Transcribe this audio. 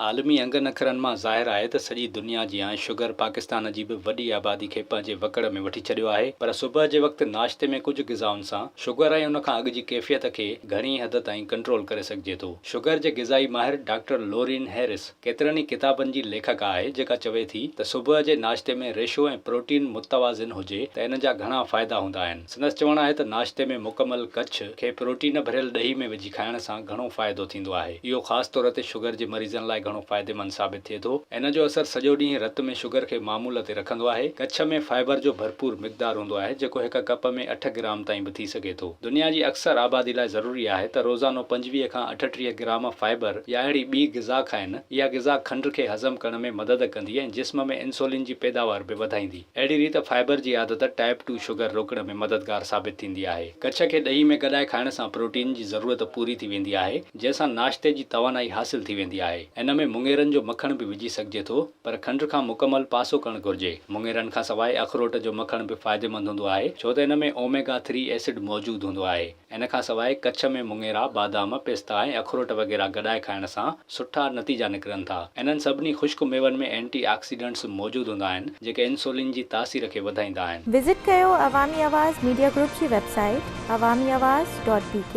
عالمي انگن اکرن مان ظاهر آهي ته سڄي دنيا جيان شگر پاڪستان جي به وڏي آبادي کي پنهنجي وڪڙ ۾ وٺي ڇڏيو آهي پر صبح جي وقت ناشتي ۾ ڪجهه غذائن سان شگر ۽ ان کان اڳ جي ڪيفيت کي گهڻي حد تائين ڪنٽرول ڪري سگهجي ٿو. شگر جي غذائي ماهر ڊاڪٽر لورين هيرس ڪيترن ئي ڪتابن جي ليکڪا آهي جيڪا چوي ٿي ته صبح جي ناشتي ۾ ريشو ۽ پروٽين متوازن هجي ته ان جا گهڻا فائدا هوندا آهن. سندس چوڻ آهي ته ناشتي ۾ مڪمل ڪڇ کي پروٽين ڀريل ڏهي ۾ وجهي کائڻ سان گهڻو فائدو ٿيندو آهي. اهو خاص طور تي شگر جي مريضن لاء گهڻو فائديمند ثابت ٿئي ٿو. ان جو اثر سڄو ڏينهن رت ۾ شگر کي معمول تي رکندو آهي. ڪڇ ۾ فائبر جو ڀرپور مقدار هوندو آهي جيڪو هڪ ڪپ ۾ اٺ گرام تائين به ٿي سگهي ٿو. دنيا جي اڪثر آبادي لاء ضروري آهي ته روزانو 25 کان 38 گرام فائبر يا اهڙي ٻي غذا کائن. اها غذا کنڊ کي هضم ڪرڻ ۾ مدد ڪندي ۽ جسم ۾ انسولين جي پيداوار به وڌائيندي. اهڙي ريت فائبر جي عادت ٽائپ ٽو شگر روڪڻ ۾ مددگار ثابت ٿيندي آهي. ڪڇ کي ڏهي ۾ گڏائي کائڻ سان پروٽين جي ضرورت پوري ٿي ويندي آهي، جنهن سان ناشتي جي توانائي حاصل ٿي ويندي آهي. ان ۾ مڱيرن جو مکڻ به وجهي سگهجي ٿو، پر کنڊ کان مڪمل پاسو ڪرڻ گهرجي. مڱيرن کان سواء اخروٽ جو مکڻ به فائديمند هوندو آهي، ڇو ته ان ۾ اوميگا ٿري ايسڊ موجود هوندو آهي. ان کان سواء ڪڇ ۾ مڱيرا، بادام، پستا ۽ اخروٽ وغيره گڏائي کائڻ سان سٺا نتيجا نڪرن ٿا. انهن سڀني خشڪ ميون ۾ اينٽي آڪسيڊنٽس موجود هوندا آهن، جيڪي انسولين جي تاثير کي وڌائيندا آهن. وزٽ ڪيو عوامي آواز ميڊيا گروپ جي website Awami Awaz dot B K.